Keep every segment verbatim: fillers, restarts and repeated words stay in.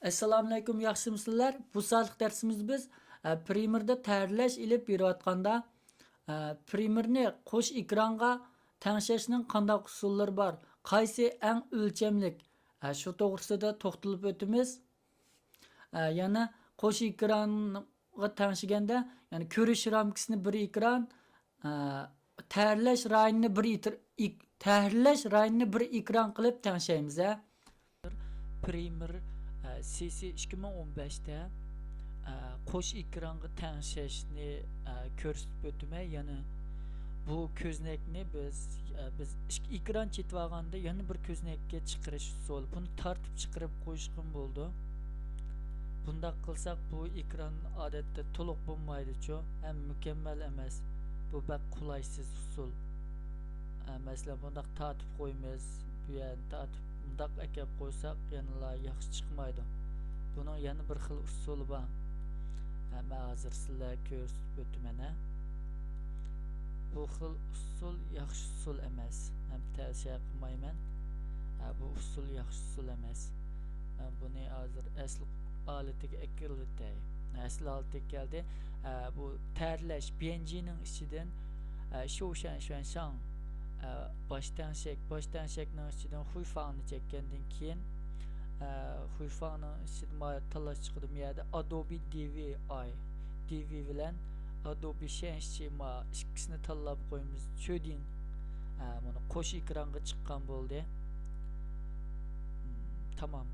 ئەسسالامۇئەلەيكۇم، ياخشىمۇسىلەر؟ بۇ سائەتلىك دەرسىمىزدە بىز، ئە، پرېمېردا تەرلەش ئېلىپ بېرىۋاتقاندا، ئە، پرېمېرنى قوش ئېكرانغا تەڭشەشنىڭ قانداق ئۇسۇللىرى بار؟ قايسى ئەڭ ئۆلچەملىك؟ ئە، شۇ توغرىسىدا توختىلىپ ئۆتىمىز. ئە، يەنە قوش ئېكرانغا تەڭشىگەندە، يەنى كۆرۈش رامكىسىنى بىر ئېكران، ئە، تەھرىرلەش رايونىنى بىر ئېتىر-، ئېك-، تەھرىرلەش رايونىنى بىر ئېكران قىلىپ تەڭشەيمىز، ھە. پرېمېر، ئە، سى سى ئىككى مىڭ ئون بەشتە، ئە، قوش ئېكرانغا تەڭشەشنى، ئە، كۆرسىتىپ ئۆتىمەن. يەنى بۇ كۆزنەكنى بىز، ئە، بىز ئىككى ئېكران چېتىۋالغاندا يەنە بىر كۆزنەككە چىقىرىش ئۇسۇلى. بۇنى تارتىپ چىقىرىپ قويۇشقىمۇ بولىدۇ. بۇنداق قىلساق بۇ ئېكران ئادەتتە تولۇق بولمايدۇچۇ، ھەم مۇكەممەل ئەمەس. بۇ بەك قولايسىز ئۇسۇل. ئە، مەسىلەن، بۇنداق تارتىپ قويىمىز، بۇ يەرنى تارتىپ مۇنداق ئەكەپ قويساق يەنىلا ياخشى چىقمايدۇ. بۇنىڭ يەنە بىر خىل ئۇسۇلى بار. ھە، مەن ھازىر سىلەرگە كۆرسىتىپ ئۆتىمەن، ھە. بۇ خىل ئۇسۇل ياخشى ئۇسۇل ئەمەس. ھەم تەۋسىيە قىلمايمەن. ھە، بۇ ئۇسۇل ياخشى ئۇسۇل ئەمەس. مەن بۇنى ھازىر ئەسلى ھالىتىگە ئەكىرىۋېتەي. ئەسلى ھالىتىگە كەلدى. ھە، بۇ تەرلەش بى ئېن جىنىڭ ئىچىدىن، ھە، شوشەن شۈەنشاڭ، ھە، باش تەڭشەك، باش تەڭشەكنىڭ ئىچىدىن خۇيفاڭنى چەككەندىن كېيىن، ئە، خۇيفاڭنىڭ ئىچىدە ما تاللاش چىقىدۇ. بۇ يەردە ئادوبى دى ۋى ئاي، دى ۋى بىلەن ئادوبى شەنشى ما ئىككىسىنى تاللاپ قويىمىز. چۆدىڭ، ئە، بۇنى قوش ئېكرانغا چىققان بولدى. مم، تامام.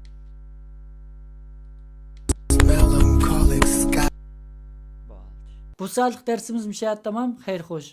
Melancholic sky. بولدى. بۇ سائەتلىك دەرسىمىز مۇشۇ يەردە تامام. خەير خوش.